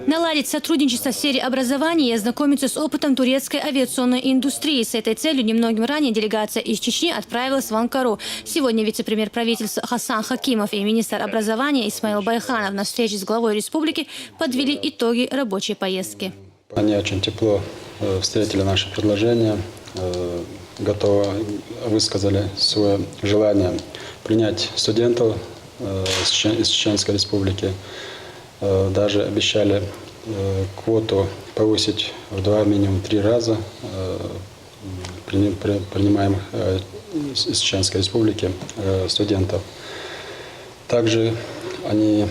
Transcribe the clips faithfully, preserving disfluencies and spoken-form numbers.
Наладить сотрудничество в сфере образования и ознакомиться с опытом турецкой авиационной индустрии. С этой целью немногим ранее делегация из Чечни отправилась в Анкару. Сегодня вице-премьер правительства Хасан Хакимов и министр образования Исмаил Байханов на встрече с главой республики подвели итоги рабочей поездки. Они очень тепло э, встретили наше предложение, э, готовы, высказали свое желание принять студентов э, из Чеченской Республики. Э, даже обещали э, квоту повысить в два, минимум три раза э, принимаемых э, из Чеченской Республики э, студентов. Также они,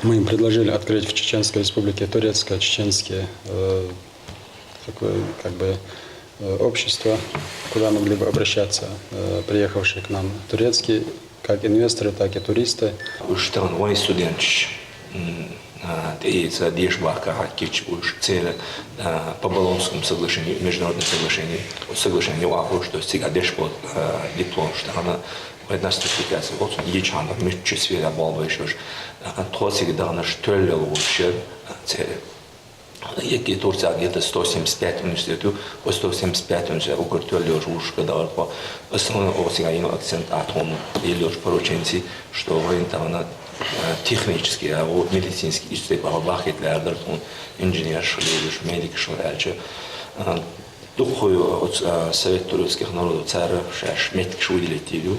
мы им предложили открыть в Чеченской Республике турецко-чеченские э, такое как бы э, общество, куда могли бы обращаться э, приехавшие к нам турецкие как инвесторы, так и туристы. Уж таган вайн студенташ тӀаийца деша бахка хьаккхича уж церан по Болонскому соглашению, международное соглашение, соглашение вахуш, то есть цига деш бол диплом, что она вай нострификация, вот он ечана митчу сфера болбайшуш, тхо цига даганаш тоьллел вуш церан. Яки Турция где-то сто семьдесят пять университетов, по сто семьдесят пять университетов угар тоьллеш вуш кадавар по основном осига ин акцент атхом иллеш порученци, что вайн тагана технический, а вот медицинский истой бахет лярдар тун инженер шалилеш, медик шаляльча. Духую от совет турецких народов цара шаш меткш выделить илю.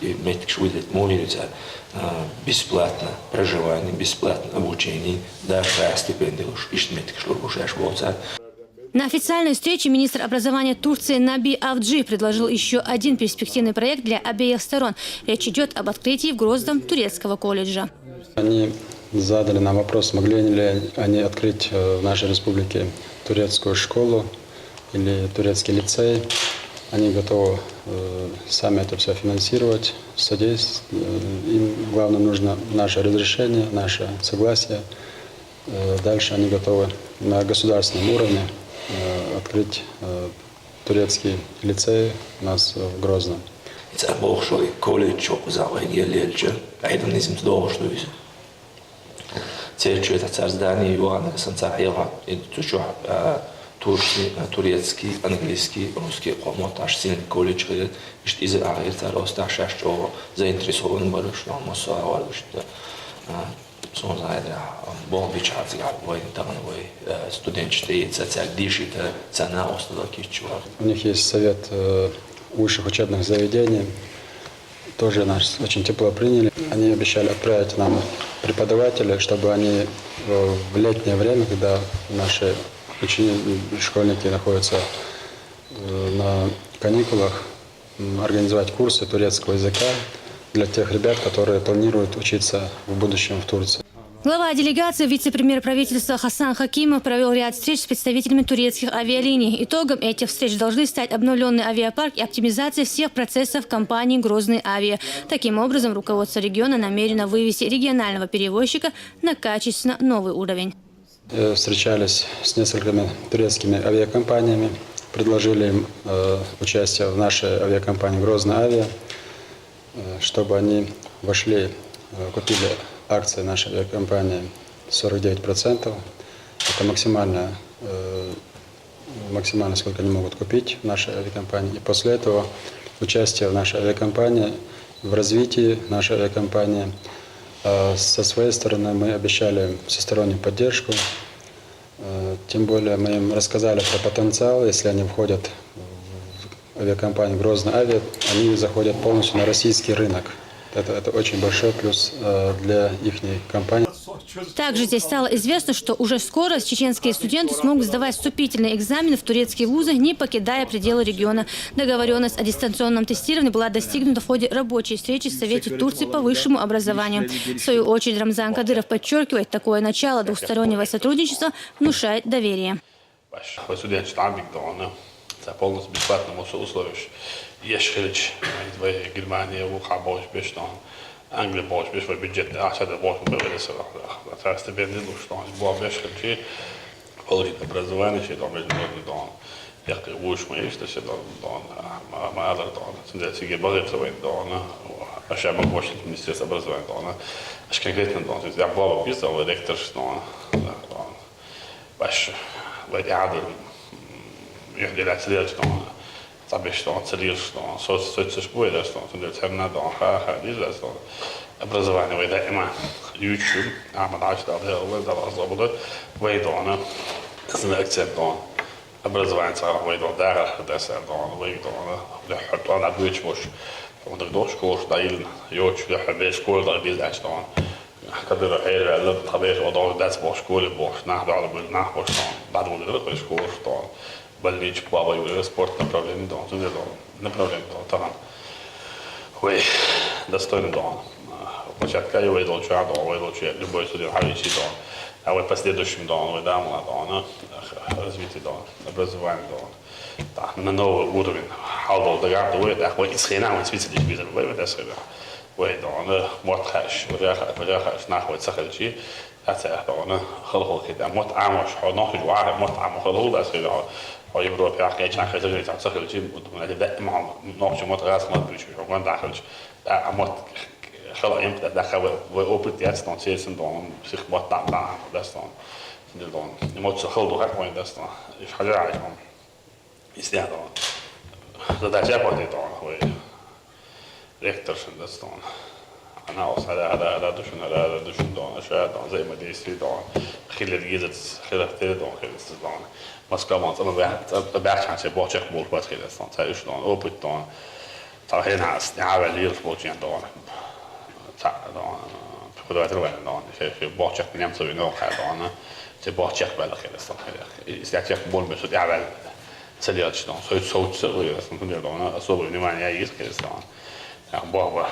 Меттигаш выделить мугӀ ца бесплатно проживание, бесплатно обучение, даже стипендия уж ишта меттигаш лур уж аш боцар. На официальной встрече министр образования Турции Наби Авджи предложил еще один перспективный проект для обеих сторон. Речь идет об открытии в Грозном турецкого колледжа. Они задали нам вопрос, могли ли они открыть в нашей республике турецкую школу или турецкий лицей. Они готовы э, сами это все финансировать, содействовать. Им главное нужно наше разрешение, наше согласие. Э, дальше они готовы на государственном уровне э, открыть э, турецкий лицей у нас в Грозном. Ца бохшой колледж чокъуза вайгеллелча, айдам низм догъуш дуйса. Церчуьта цар здание юанага сан цар хьелхьа, цу чу турский, турецкий, английский, русский къомоташ син колледж хилар, ишта иза агӀир цар осташ шаш чӀогӀа заинтересован бараш, но массо а варгаш да. Сон зайдра, бон бича цигар вай, таган вай, студентчи тӀаийца цар дишита, цана остала киччувар. У них есть совет э, высших учебных заведений, тоже нас очень тепло приняли. Они обещали отправить нам преподавателей, чтобы они в летнее время, когда наши учени- школьники находятся на каникулах, организовать курсы турецкого языка для тех ребят, которые планируют учиться в будущем в Турции. Глава делегации, вице-премьер правительства Хасан Хакимов провел ряд встреч с представителями турецких авиалиний. Итогом этих встреч должны стать обновленный авиапарк и оптимизация всех процессов компании «Грозный Авиа». Таким образом, руководство региона намерено вывести регионального перевозчика на качественно новый уровень. Встречались с несколькими турецкими авиакомпаниями, предложили им участие в нашей авиакомпании «Грозный Авиа», чтобы они вошли, купили акции нашей авиакомпании сорок девять процентов. Это максимально, максимально, сколько они могут купить в нашей авиакомпании. И после этого участие в нашей авиакомпании, в развитии нашей авиакомпании. Со своей стороны мы обещали всестороннюю поддержку. Тем более мы им рассказали про потенциал, если они входят в авиакомпанию «Грозный Авиа», они заходят полностью на российский рынок. Это, это очень большой плюс для их компании. Также здесь стало известно, что уже скоро чеченские студенты смогут сдавать вступительные экзамены в турецкие вузы, не покидая пределы региона. Договоренность о дистанционном тестировании была достигнута в ходе рабочей встречи в Совете Турции по высшему образованию. В свою очередь, Рамзан Кадыров подчеркивает, такое начало двустороннего сотрудничества внушает доверие. Студенташ дӀабигдона, ца полностью бесплатно мосо условиш еш хилч, вай Германия ву хабош беш дон, Англия бош беш, вай бюджет ахча да бош беш, ца стипендия луш дон, бо беш хилчи, получить образование, ши дон, международный дон. Якъи вуш ма еш, да ши дон, дон, ма алар дон, сиге багир савайн дон. Аша ма бошли министерство образования дона. Аш конкретно дона. Я баба биза, ректор дона. Баш, вай яда, я делать лет дона. Цабеш дона, цалирш дона. Соц, соц, соц, бой даш дона. Тунде церна дона. Ха, ха, диза дона. Образование вай да има. Ючу, а ма даш да, да, вай да, вай да, вай дона. Зна акцент дона. Образование цара вай дона, дара, да, са дона, вай дона. Да, хатуана бич бош. Он так дош кош да ил, йоч, да, без школа да, без ач дона. Кадыра хэр вэллэ, табеш одон дац бош школе бош, нах да, нах бош дона. Да, да, да, школа дона. Больнич, плаваю, спорт направление дона. Тунде дона. Направление дона, тахан. Вай, достойно дона. Площадка и вай дона, чуа дона, вай дона, чуа, любой студент, хавичи дона. А вай последующим дона, вай дама дона. Развитие дона, образование дона. Так, на новый уровень. Халдо, да, да, вай, так, вай, исхена, вай, специалист, без вай, вай, исхена. Вай дона, мот хаш, вай, хаш, вай, хаш, нах, вай, сахалчи. Аца дона, халхол кида, мот амош, хо, нохуж, вай, мот амо, халхол, ас, вай, хо, Европе, ах, кечан, хажа, не, сахалчи, мот, да, мот, нохуж, мот, газ, мот, бич, хо, гон, да, халч. А мот, хала, им, да, да, хава, вай, опыт, я, стон, сельсен, дона, псих, мот, да, да, да, стон. Дона. Мот, сахал, да, хак, вай, да, стон. Иш, хажа, иш, мот. Истя дона. Задача пати дона, хой. Ректор шин дас дона. Она ос ада, ада, ада, душин, ада, ада, душин дона, ша дона, взаимодействие дона. Хилер гизец, хилер тер дона, хилер сыз дона. Москва мон, ама бя, бя чанче, бочек бол, бат хилер дона, ца иш дона, опыт дона. Ца хен хас, я вел лир, бочин дона. Ца дона, преподаватель вен дона, хе, хе, бочек немцев вино, ха дона. Ца бочек бел хилер дона, хилер. Истя чек бол, бесуд, я вел. Целиачно, соц, соц, соц, соц, особое внимание есть, конечно. Бог,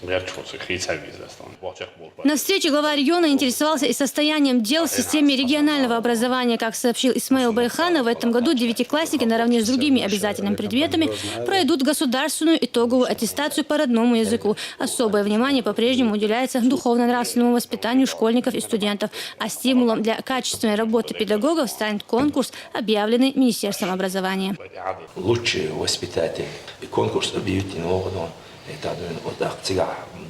мерч, вот, хица бизнес, там, бочек, бог. На встрече глава региона интересовался и состоянием дел в системе регионального образования. Как сообщил Исмаил Байханов, в этом году девятиклассники наравне с другими обязательными предметами пройдут государственную итоговую аттестацию по родному языку. Особое внимание по-прежнему уделяется духовно-нравственному воспитанию школьников и студентов, а стимулом для качественной работы педагогов станет конкурс, объявленный Министерством образования. Лучший воспитатель. И конкурс объявить не могут, он. Это, вот так, цига, м,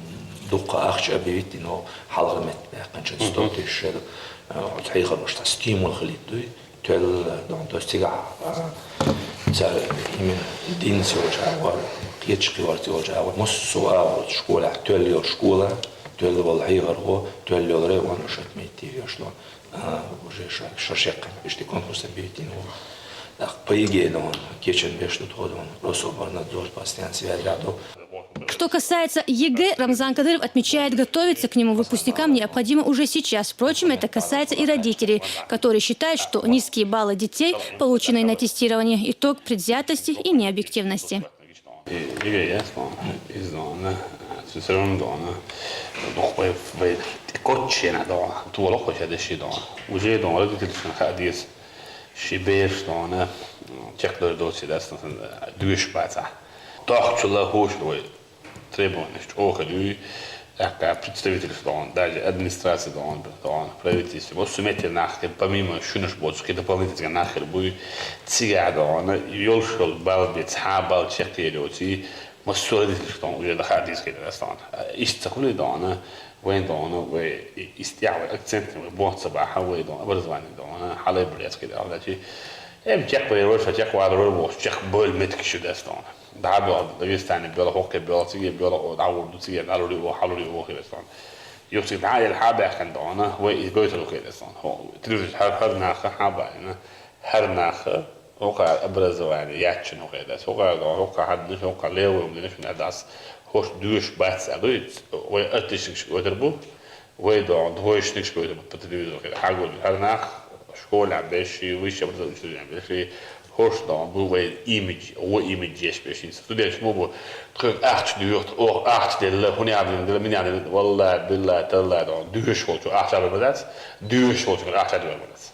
дукха ахча объявить, но халгамет, бяханча сто тысяч, э, вот хейхар, может, стимул хилит, дуй. Төл, дон, то есть цига, а, ца, именно дин сёлча, вар, кечки вар сёлча, вар, мус суа, вот, школа, төл ёл школа, төл вал хейхар го, төл ёл ре, он уж отметьте, что, а, уже ша-, шашек, ишти конкурс объявить, ну, так, по ЕГЭ, дон, кечен беш тут ходон, Рособорнадзор, постоянно связь рядом. Что касается ЕГЭ, Рамзан Кадыров отмечает, готовиться к нему выпускникам необходимо уже сейчас. Впрочем, это касается и родителей, которые считают, что низкие баллы детей, полученные на тестировании, итог предвзятости и необъективности. Иге ясно, изно, на, сесерон дона, дохпай, бай, коччена дона, туоло хоча деши дона. Уже дона, родитель шин хадис, шибеш дона, чек дор доси дас, душ баца. Тох чула хуш лой, требования, что охалюй, такая представитель дона, даже администрация дона, дона, правительство. Вот суметер нахер, помимо шунаш боцки, дополнительно нахер буй, цига дона, ёлшол балбец, ха бал чек елёци, Массура дисиш тон уже да хадис кеда дас тон. Иш цакули дона, вен дона, ве истява акцент, ве бонца баха, ве дона, образование дона, халай брец кеда, да чи. Эм чек ве роша, чек вар рор бос, чек бол метки шу дас тон. Да бел, Дагестане бел, хокке бел, циге бел, о да урду циге, да рури о, халури о кеда тон. Юкси да ел хабяхен дона, ве из гойтер кеда тон. Хо, трюз хар хар наха хабайна. Хар наха, хока образование, яччен хока дас, хока дон, хока хадниш, хока левый умдиниш на дас, хош душ бац, а дуй, вай отличник шкотер бу, вай дон, двоечник шкотер бу по телевизору, хагул, хар нах, школа беши, высшее образование учреждение беши, хош дон, бу вай имидж, о имидж еш беши, студент му бу, тхык ахч дуйохт, о ахч делла, хуни абдин делла, мини абдин, валла, билла, талла дон, душ волчу, ахч абдин бац, душ волчу, ахч абдин бац.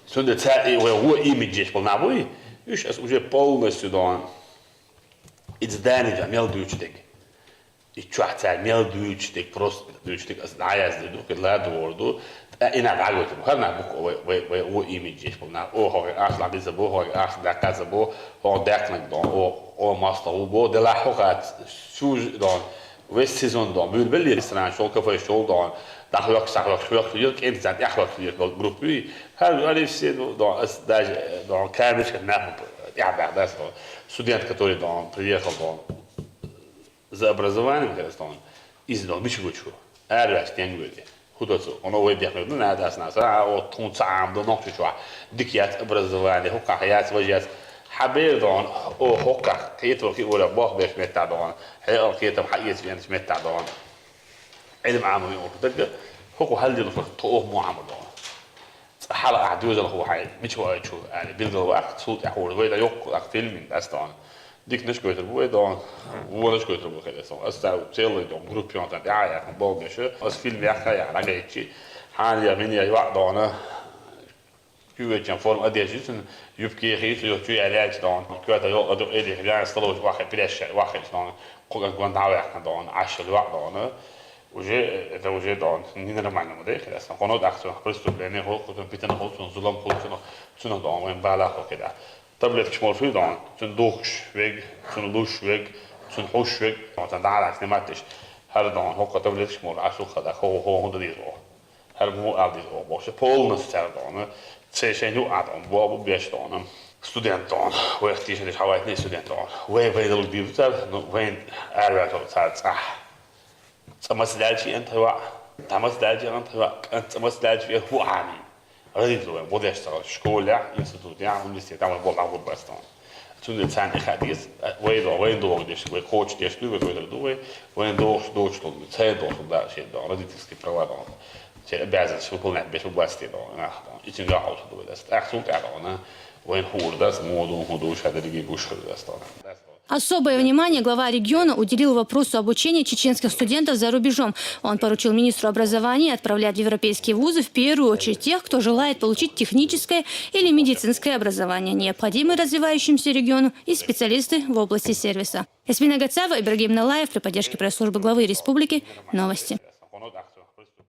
Сонда ца, э, вай, во имидж еш бол набуй, уж ас уже полностью дон. Из здания жа мел дючдек. И чохь цара мел дуьйцуш дерг, просто дуьйцуш дерг, аса дӀаяздина ду, кхин ладугӀур ду. ТӀаккха и нах дӀагойтур бу. ХӀара нах бу-кх вай, вай, вай о имидж еш болу нах. О, хьо ахча лахьийса бу, хьо ахча даккхаза бу, хьо даьккхинарг дон, о, о мостагӀа ву бо, делахь хьо хац, сюжет дон, весь сезон дон, буьйлабеллий ресторан шол, кафе шол дон, дӀахьоьхуш, схьахьоьхуш, хьоьхуш, кӀентий царна тӀаьхьахьоьхуш лелаш болу группа юй. ХӀара, ари все, ну, дон, ас даже, дон, камерашка нах тӀаьхьабаьхна дац, дон, студент, который, дон, приехал, дон, за образованием, хӀинца тхуна, иза дон мича гучу? Араваьлча стенга вуьйр и? ХӀун до цо? Оно вай бехнарг ду, нада ас наса, а, о, тхуна ца Ӏамадо нохчийчохь. Дика яц образование, хӀокхах яц, важа яц. Хьан бер дон, о, хӀокхах, кхетар хи ура, бох беш меттахь дон, хьекъал кхетам хьаэца веанчу меттахь дон. Ӏилма Ӏамаве оха дагга, хӀокху хьалдина хӀокху тхо оха муха Ӏамадо. Цкъа хьала ахь доьзалхо хьайн мича ваийту аьлла, билггал ваккха, цул тӀаьхьа вай дан йоккха ах фильм дац тхуна. Диканаш гойтур бу вай дон, вонаш гойтур бу хилла сан. Ас цара целый дон, группа йонтан тӀаьхьа яхна болу беша. Ас фильм яхха яхна, дӀагайчи. Хьан я, мин я, йоӀ дона. Куьйгачан форма одежда ю цуьнан, юбка ехий цу, юха чу яьлла яьлча дона. Коьрта йолу а ду, элих, вян столовочу ваххе, пресс ваххе дона. Кху ган гон дӀа ваьккхина дона, Ӏаш йолу йоӀ дона. Уже, это уже дон, ненормально ма дай хилла сан. Хьуна даха цунах преступление хӀу, кху цунах питана хӀу, цунах зулам хӀу, цунах, цунах дон, вайн бала хӀу кхидӀа. Таблеткаш морфий дон, цунна духкуш вег, цунна луш вег, цунна хьуш вег, дон, цунна дӀа а лаьцна матташ. ХӀара дон, хӀокху таблеткаш мор, Ӏаш хӀу хада, хӀу, хӀу, хӀу дан деза оха. ХӀара муха ала деза оха бохуш, полностью цара дон, цхьа шайн юкъа дон, боху беш дон. Студент дон, вайх тийшина деш хьавайтина студент дон. Вай, вай долу дийр ду цара, ну, вайн араваьлла цара цӀахь. Цкъа маца даьлча и ан тхайоӀ, дӀа маца даьлча и ан тхайоӀ, кӀант цкъа маца даьлча и хӀу Ӏамий. Родитель вайн, бо деш ца хилча, школехь, институтехь, университетехь вайн болу дӀагӀур бац тхуна. Цундела царна и хаа деза, вай до, вайн догӀу деш, вай кхочуш деш ду, вай гойтур ду, вай, вайн догӀуш доцуш долу, цайн догӀуш долу да, шен догӀу, родительские права догӀу. Шен обязанность выполнять беш бу бац те догӀу, нах догӀу. И цуьнга хьовсур ду вай дац. ТӀаккха цул тӀаьхьа догӀу, вайн хуур дац, муха ду, хӀун ду, ша дерриге гуш хир дац догӀу. Особое внимание глава региона уделил вопросу обучения чеченских студентов за рубежом. Он поручил министру образования отправлять в европейские вузы в первую очередь тех, кто желает получить техническое или медицинское образование, необходимое развивающемуся региону, и специалисты в области сервиса. Эсмина Гацава, Ибрагим Налаев при поддержке пресс-службы главы республики. Новости.